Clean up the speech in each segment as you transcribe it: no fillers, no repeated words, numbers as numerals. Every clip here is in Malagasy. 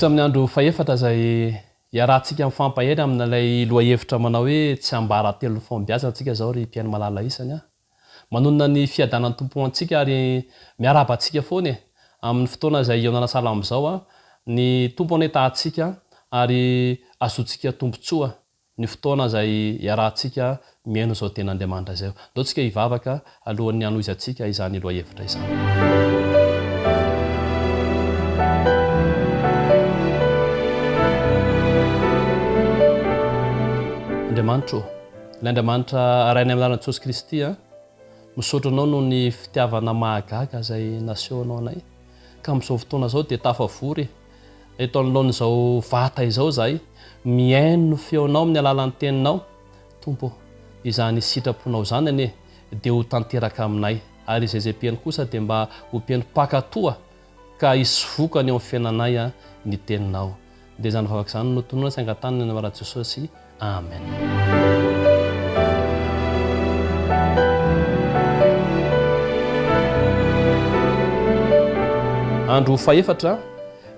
Miditra amin'ny andro fahefatra izay iarahantsika mifampahery amin'ilay lohahevitra manao hoe Tsiambaratelon'ny fahombiazana tsika izao ry mpihaino malala isany a. Manonona ny fiadanan'ny Tompo ho antsika ary miarahaba antsika foana e! Amin'ny fotoana izay hihaonana sahala amin'izao a, ny Tompo anie tahantsika ary azotsika tombontsoa ny fotoana izay iarahantsika mihaino izao Tenin'Andriamanitra izao. Ndao tsika hivavaka alohan'ny hanohizantsika izany lohahevitra izany. Andriamanitra ô, ilay Andriamanitra Rainay amin'ny alalan'i Jesosy Kristy a, misaotra Anao noho ny fitiavana mahagaga izay nasehonao anay, ka amin'izao fotoana izao dia tafavory Eto anoloan'izao vata izao izahay, mihaino ny feonao amin'ny alalan'ny Teninao, Tompo ô. Izany sitraponao izany anie dia ho tanteraka aminay, ary izay izay mpihaino kosa dia mba ho mpihaino mpankatoa ka hisy vokany eo amin'ny fiainanay ny Teninao. Dia izany vavaka izany no tononina sy angatahana ny anaran'i Jesosy. Amen. Andro fahefatra,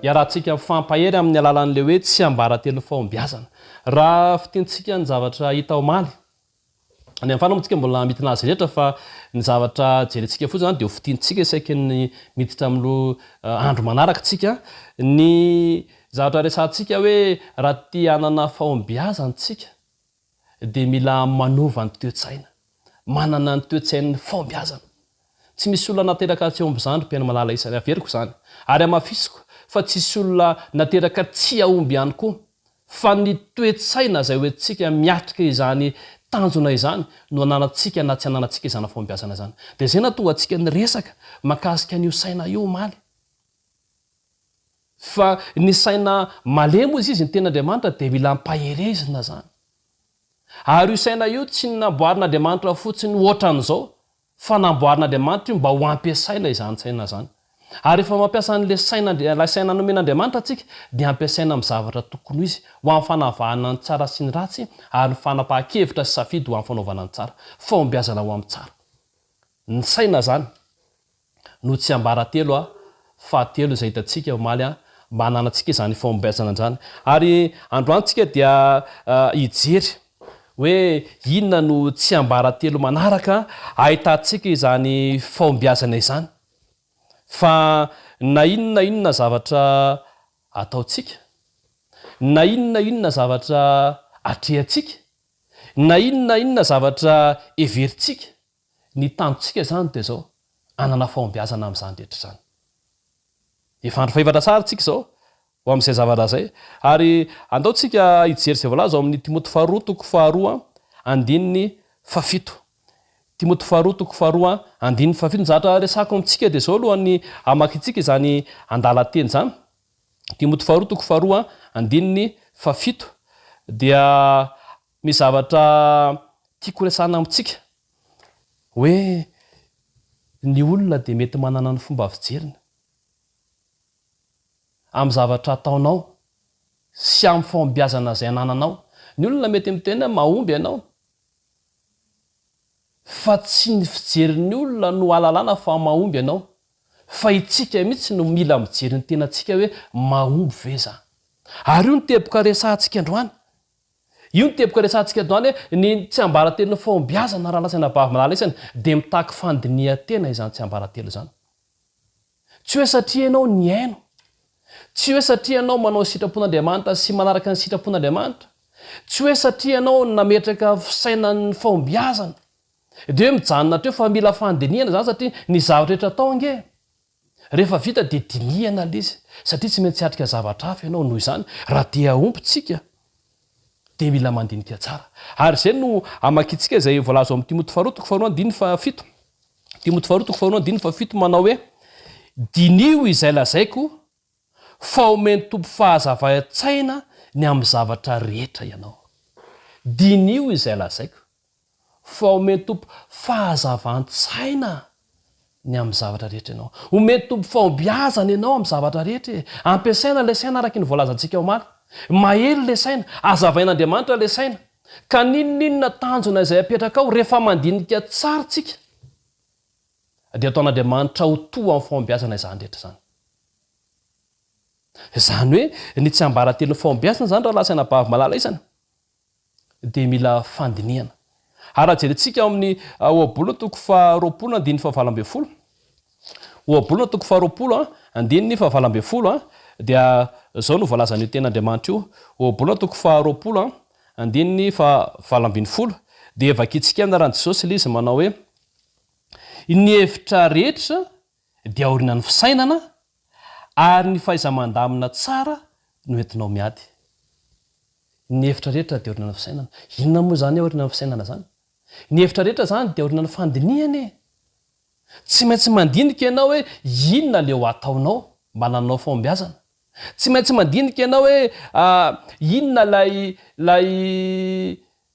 iarahantsika mifampahery amin'ny alalan'ilay hoe tsiambaratelon'ny fahombiazana. Raha fintintsika ny zavatra hita omaly, Any amin'ny farany moa tsika mbola midina azy rehetra fa ny zavatra jerentsika fotsiny zany dia ho fintintsika isaky ny miditra amin'ny andro manaraka tsika. Ny zavatra resahantsika hoe raha te hanana fahombiazana tsika dia mila manova ny toe-tsaina. Manana ny toe-tsain'ny fahombiazana. Tsy misy olona nateraka tsy hahomby izany ry mpihaino malala isany. Averiko izany. Ary hamafisiko fa tsisy olona nateraka tsy hahomby ihany koa. Fa ny toe-tsaina izay hoentintsika miatrika izany tanjona izany no ananantsika na tsy ananantsika izany fahombiazana izany. Dia izay nahatonga antsika niresaka mahakasika an'io saina io omaly. Fa ny saina malemy hozy izy, ny tenin'Andriamanitra dia mila ampaherezina izany. Ary io saina io tsy namboarin'Andriamanitra fotsiny hoatran'izao fa namboarin'Andriamanitra io mba ho ampiasaina izany saina izany. Ary rehefa mampiasa an'ilay saina, ilay saina nomen'Andriamanitra antsika dia ampiasaina amin'ny zavatra tokony ho izy, ho amin'ny fanavahana ny tsara sy ny ratsy ary ny fanapahan-kevitra sy safidy ho amin'ny fanaovana ny tsara. Fahombiazana ho amin'ny tsara. Ny saina izany. no tsiambaratelo a fahatelo izay hitantsika omaly a mba hananantsika izany fahombiazana izany. Ary androany tsika dia hijery hoe inona no tsiambaratelo manaraka ahitantsika izany fahombiazana izany. Fa na inona na inona zavatra ataontsika, na inona na inona zavatra atrehantsika, na inona na inona zavatra heverintsika, Ny tanjontsika izany dia izao, hanana fahombiazana amin'izany rehetra izany. Efa andro fahefatra tsara tsika izao ho amin'izay zavatra izay. Ary andao tsika hijery izay voalaza ao amin'ny Timoty faharoa toko faharoa andininy fahafito. Timoty faharoa toko faharoa andininy fahafito. Ny zavatra resahako amintsika dia izao alohan'ny hamakintsika izany andalan-teny izany. Timoty faharoa toko faharoa andininy fahafito dia Misy zavatra tiako resahana amintsika hoe ny olona dia mety manana ny fomba fijeriny amin'ny zavatra ataonao sy amin'ny fahombiazana izay anananao. Ny olona mety miteny hoe mahomby ianao fa tsy ny fijerin'ny olona no ahalalana fa mahomby ianao fa itsika mihitsy no mila mijery ny tenantsika hoe mahomby ve za. Ary io no teboka resahantsika androany. Io ny teboka resahantsika androany hoe ny tsiambaratelon'ny fahombiazana raha lazaina bavy malala isany dia mitaky fandinihan-tena izany tsiambaratelo izany. Tsy hoe satria ianao nihaino, tsy hoe satria ianao manao ny sitrapon'Andriamanitra sy manaraka ny sitrapon'Andriamanitra, tsy hoe satria ianao nametraka fisainan'ny fahombiazana dia hoe mijanona hatreo fa mila fandinihana izany satria ny zavatra rehetra atao ange Rehefa vita dia dinihana ilay izy satria tsy maintsy hiatrika zavatra hafa ianao noho izany raha te hahomby tsika dia mila mandinika tsara. Ary izay no amakintsika izay voalaza ao amin'ny Timoty faharoa toko faharoa andininy fahafito. Timoty faharoa toko faharoa andininy fahafito manao hoe, Diniho izay lazaiko fa omen'ny Tompo fahazavain-tsaina ny amin'ny zavatra rehetra ianao. Diniho izay lazaiko. Fa omen'ny Tompo fahazavan-tsaina ny amin'ny zavatra rehetra ianao. Omen'ny Tompo fahombiazana ianao amin'ny zavatra rehetra e. Ampiasaina ilay saina araka ny voalazantsika omaly. Mahery ilay saina, hazavain'Andriamanitra ilay saina. Ka n'inon'inona tanjona izay apetrakao, rehefa mandinika tsara isika, dia ataon'Andriamanitra ho toa amin'ny fahombiazana izany rehetra izany. Izany hoe ny tsiambaratelon'ny fahombiazana izany rahalahy sy anabavy malala isany dia mila fandinihana. Ary raha jerentsika ao amin'ny Ohabolana toko faharoapolo andininy fahavalo ambin'ny folo, Ohabolana toko faharoapolo andininy fahavalo ambin'ny folo dia izao no voalazan'io tenin'Andriamanitra io, Ohabolana toko faharoapolo andininy fahavalo ambin'ny folo dia vakintsika amin'ny anaran'i Jesosy ilay izy manao hoe, Ny hevitra rehetra dia aorianan'ny fisainana ary ny fahaiza-mandamina tsara no entinao miady. Ny hevitra rehetra dia aorianan'ny fisainana. Inona moa izany aorianan'ny fisainana izany? Ny hevitra rehetra izany dia aorianan'ny fandinihana e! Tsy maintsy mandinika ianao hoe inona ilay ho ataonao mba hanananao fahombiazana. Tsy maintsy mandinika ianao hoe inona ilay ilay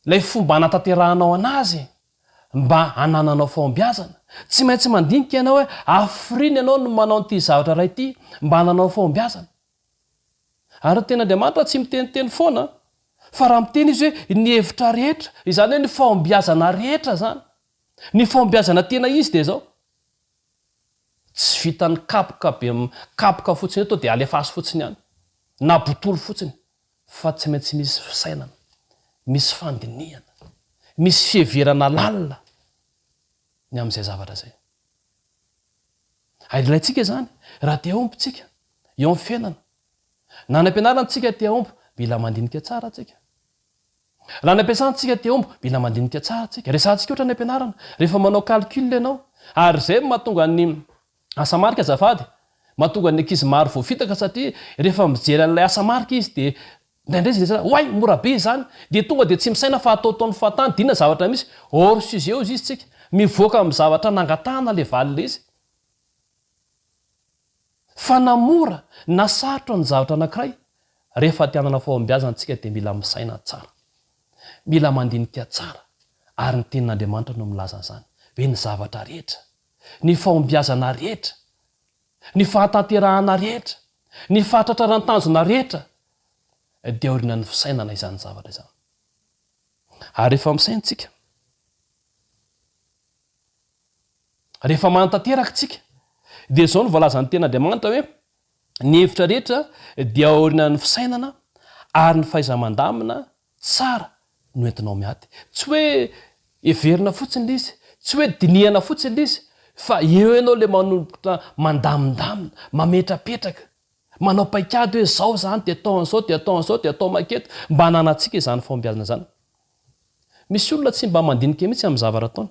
ilay fomba hanatanterahanao anazy e! Mba hanananao fahombiazana. Tsy maintsy mandinika ianao hoe hafiriana ianao no manao an'ity zavatra iray ity mba hananao fahombiazana. Ary ny Tenin'Andriamanitra tsy miteniteny foana fa raha miteny Izy hoe ny hevitra rehetra, izany hoe ny fahombiazana rehetra izany. Ny fahombiazana tena izy dia izao, tsy vitan'ny kapoka be kapoka fotsiny eto dia alefaso fotsiny any, na botolo fotsiny, fa tsy maintsy misy fisainana, misy fandinihana, misy fiheverana lalina ny amin'izay zavatra izay. Ary ilaintsika izany raha te hahomby tsika eo amin'ny fiainana. Na any am-pianarana tsika te hahomby, mila mandinika tsara tsika. Raha any am-piasana tsika te hahomby, mila mandinika tsara tsika. Resahantsika ohatra any am-pianarana, rehefa manao calcul ianao, ary izay no mahatonga ny asa marika azafady, mahatonga ny ankizy maro voafitaka satria rehefa mijery an'ilay asa marika izy dia indraindray izy resaka oay mora be izany dia tonga dia tsy misaina fa ataotaony fahatany dia inona zavatra misy hors sujet hozy izy tsika mivoaka amin'ny zavatra nangatahana ilay valiny ilay izy fa na mora na sarotra ny zavatra anankiray rehefa te hanana fahombiazana tsika dia mila misaina tsara mila mandinika tsara ary ny tenin'Andriamanitra no milaza an'izany hoe ny zavatra rehetra ny fahombiazana rehetra, ny fahatanterahana rehetra, ny fahatratraran-tanjona rehetra dia aorianan'ny fisainana izany zavatra izany. Ary rehefa misaina isika, rehefa manatanteraka isika, dia izao no voalazan'ny Tenin'Andriamanitra hoe, ny hevitra rehetra dia aorianan'ny fisainana ary ny fahaiza-mandamina Tsara no entinao miady. Tsy hoe heverina fotsiny ilay izy, tsy hoe dinihana fotsiny ilay izy, fa eo ianao ilay manomboka mandamindamina, mametrapetraka, manao paikady hoe izao izany dia atao an'izao dia atao an'izao dia atao maketo, mba hananantsika izany fahombiazana izany. Misy olona tsy mba mandinika mihitsy amin'ny zavatra ataony.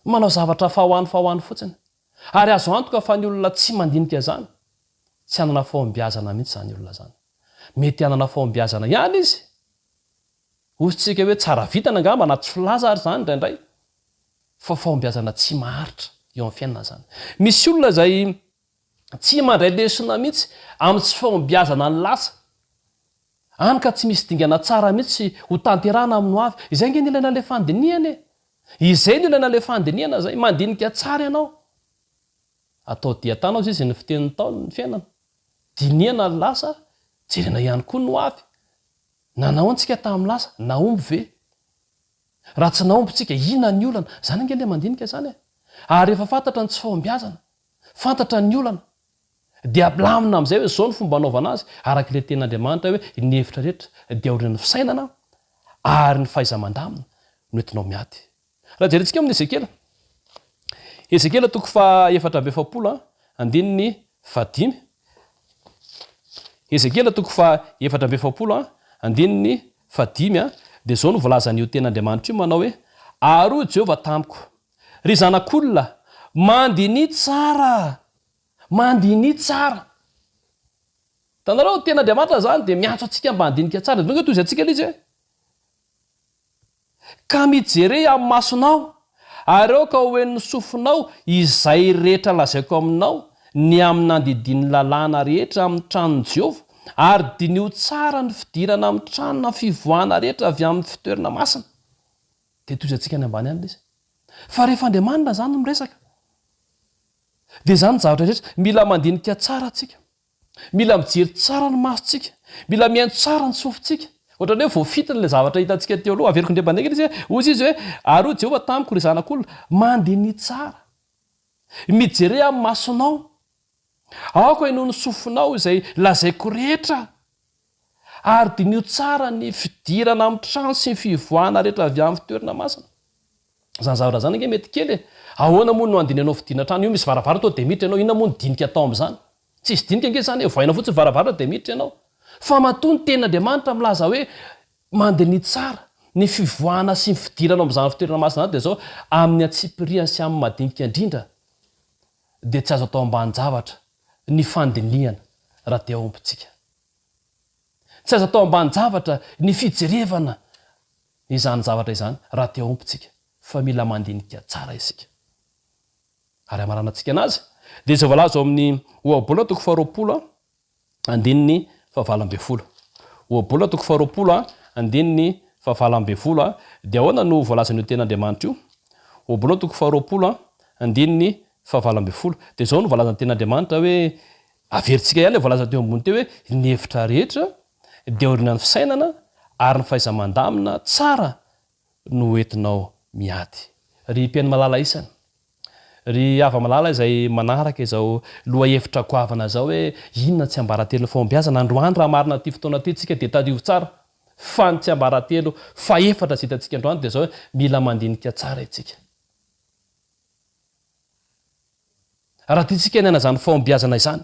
Manao zavatra fa ho any fa ho any fotsiny. Ary azo antoka fa ny olona tsy mandinika izany, tsy hanana fahombiazana mihitsy izany olona izany. Mety hanana fahombiazana ihany izy. Hoy isika hoe tsara vintana angamba na tsy filaza ary izany indraindray. Fa fahombiazana tsy maharitra eo amin'ny fiainana izany. Misy olona izay tsy mandray lesona mihitsy amin'ny tsy fahombiazana ny lasa. Hany ka tsy misy dingana tsara mihitsy ho tanterahana amin'ny ho avy. Izay ange no ilaina ilay fandinihana e! Izay no ilaina ilay fandinihana izay. Mandinika tsara ianao. Atao dian-tanana hozy izy ny fitenin'ny Ntaolo ny fiainana. Dinihana ny lasa, jerena ihany koa ny ho avy. Nanao antsika tamin'ny lasa, nahomby ve? Raha tsy nahomby tsika, inona ny olana? Izany ange ilay mandinika izany e! Ary rehefa fantatra ny tsy fahombiazana, fantatra ny olana, dia milamina amin'izay hoe izao ny fomba anaovana azy, araka ilay tenin'Andriamanitra hoe ny hevitra rehetra dia aorian'ny fisainana ary ny fahaiza-mandamina no entinao miady. Raha jerentsika amin'ny Ezekiela, Ezekiela toko faha 44 andininy fahadimy, Ezekiela toko faha 44 andininy fahadimy dia izao no voalazan'io tenin'Andriamanitra io manao hoe, Ary hoy Jehovah tamiko, Ry zanak'olona, mandiniha tsara, mandiniha tsara. Hitanareo, ny tenin'Andriamanitra izany dia miantso antsika mba handinika tsara. Dia tonga tohizantsika ilay izy hoe, Ka mijere amin'ny masonao, ary aoka ho henon'ny sofinao izay rehetra lazaiko aminao ny amin'ny nandidian'ny lalàna rehetra amin'ny tranon'i Jehovah, ary diniho tsara ny fidirana amin'ny trano na fivoahana rehetra avy amin'ny fitoerana masina. Dia tohizantsika any ambany any ilay izy. Fa rehefa Andriamanitra izany no miresaka, dia izany ny zavatra rehetra. Mila mandinika tsara isika. Mila mijery tsara ny masontsika. Mila mihaino tsara ny sofintsika. Ohatran'ny hoe voafitiny ilay zavatra hitantsika teo aloha. Averiko indray mandeha ilay izy hoe, hoy izy hoe, Ary hoy Jehovah tamiko, Ry zanak'olona, mandiniha tsara. Mijere amin'ny masonao. Aoka henoin'ny sofinao izay lazaiko rehetra, ary diniho tsara ny fidirana amin'ny trano sy ny fivoahana rehetra avy amin'ny fitoerana masina. Izany zavatra izany ange mety kely e! Ahoana moa no handinihanao fidirana trano? Io misy varavarana tonga dia miditra ianao, inona moa ny dinika atao amin'izany? Tsisy dinika ange izany e, vohaina fotsiny ny varavarana dia miditra ianao. Fa matoa ny tenin'Andriamanitra milaza hoe mandiniha tsara ny fivoahana sy ny fidirana ao amin'izany fitoerana masina izany dia izao, amin'ny antsipiriany sy amin'ny madinika indrindra dia tsy azo atao ambanin-javatra ny fandinihana raha te hahomby tsika. Tsy azo atao ambanin-javatra ny fijerevana izany zavatra izany raha te hahomby tsika fa mila mandinika tsara isika. Ary hamaranantsika anazy dia izay voalaza ao amin'ny Ohabolana toko faharoapolo andininy fahavalo ambin'ny folo. Ohabolana toko faharoapolo andininy fahavalo ambin'ny folo dia ahoana no voalazan'io tenin'Andriamanitra io? Ohabolana toko faharoapolo andininy fahavalo ambin'ny folo dia izao no voalazan'ny tenin'Andriamanitra hoe averintsika ihany ilay voalaza teo ambony teo hoe ny hevitra rehetra dia aorianan'ny fisainana ary ny fahaiza-mandamina tsara no entinao miady. Ry mpihaino malala isany, ry hava-malala izay manaraka izao lohahevitra goavana izao hoe inona ny tsiambaratelon'ny fahombiazana, androany raha marina ity fotoana ity tsika dia tadidio tsara fa ny tsiambaratelo fahefatra izay hitantsika androany dia izao hoe mila mandinika tsara isika. Raha tiantsika ny hanana izany fahombiazana izany,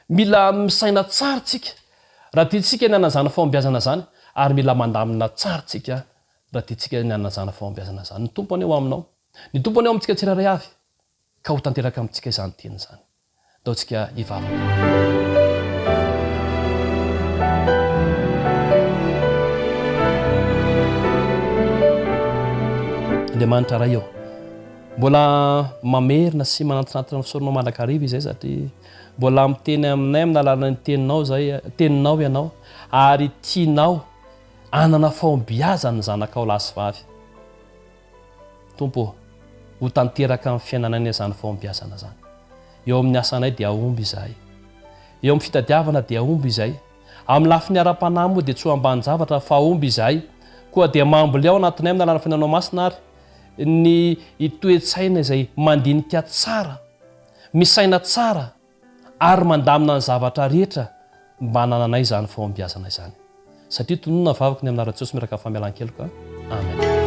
mila misaina tsara isika raha tiantsika ny hanana izany fahombiazana izany, ary mila mandamina tsara isika raha tiantsika ny hanana izany fahombiazana izany. Ny Tompo anie ho aminao. Ny Tompo anie ho amintsika tsirairay avy, ka ho tanteraka amintsika izany teny izany. Ndao tsika hivavaka. Andriamanitra Ray ô, mbola mamerina sy manantinantina ny fisaoranao mandrakariva izay satria mbola miteny aminay amin'ny alalan'ny teninao izay, teninao ianao ary tianao hanana fahombiazana ny zanakao lahy sy vavy. Tompo ô, ho tanteraka amin'ny fiainanay anie izany fahombiazana izany. Eo amin'ny asanay dia hahomby izahay. Eo amin'ny fitadiavana dia hahomby izahay. Amin'ny lafiny ara-panahy moa dia tsy ho ambanin-javatra fa hahomby izahay. Koa dia mambolea ao anatinay amin'ny alalan'ny Fanahinao Masina ary ny toe-tsaina izay mandinika tsara, misaina tsara ary mandamina ny zavatra rehetra mba hanananay izany fahombiazana izany. Satria tononina ny vavako ny amin'ny anaran'i Jesosy miaraka amin'ny famelan-keloka. Amen.